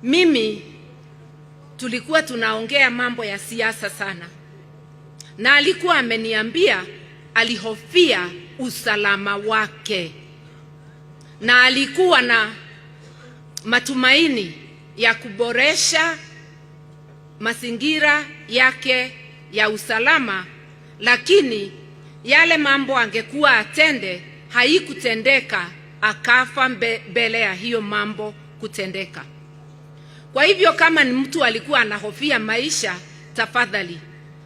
Mimi tulikuwa tunaongea mambo ya siasa sana, na alikuwa ameniambia alihofia usalama wake na alikuwa na matumaini ya kuboresha mazingira yake ya usalama, lakini yale mambo angekuwa atende haikutendeka, akafa mbele ya hiyo mambo kutendeka. Kwa hivyo kama ni mtu alikuwa anahofia maisha, tafadhali,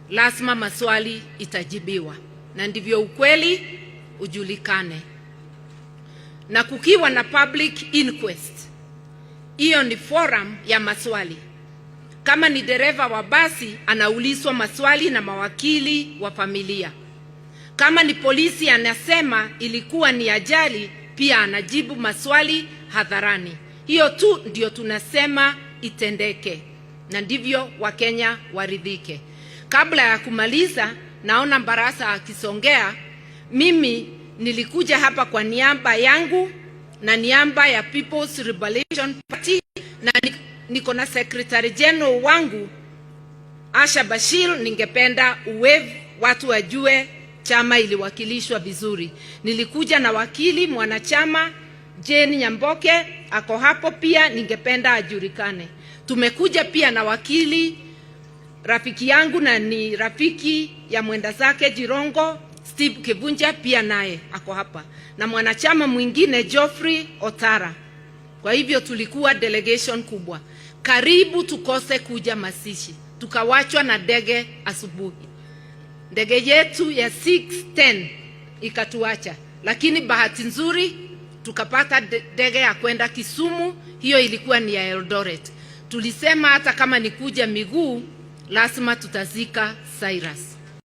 lazima maswali itajibiwa, na ndivyo ukweli ujulikane. Na kukiwa na public inquest, hiyo ni forum ya maswali. Kama ni dereva wa basi, anaulizwa maswali na mawakili wa familia. Kama ni polisi anasema ilikuwa ni ajali, pia anajibu maswali hadharani. Hiyo tu ndio tunasema itendeke, na ndivyo Wakenya waridhike. Kabla ya kumaliza, naona Barasa akisongea. Mimi nilikuja hapa kwa niaba yangu na niaba ya People's Liberation Party na niko na Secretary General wangu Asha Bashir. Ningependa uwave watu wajue chama iliwakilishwa vizuri. Nilikuja na wakili mwanachama Jane Nyamboke ako hapo pia, ningependa ajulikane. Tumekuja pia na wakili rafiki yangu na ni rafiki ya mwenda zake Jirongo, Steve Kivunja, pia naye ako hapa, na mwanachama mwingine Geoffrey Otara. Kwa hivyo tulikuwa delegation kubwa, karibu tukose kuja mazishi, tukawachwa na ndege asubuhi. Ndege yetu ya 6:10 ikatuacha, lakini bahati nzuri tukapata ndege ya kwenda Kisumu. Hiyo ilikuwa ni ya Eldoret. Tulisema hata kama ni kuja miguu, lazima tutazika Cyrus.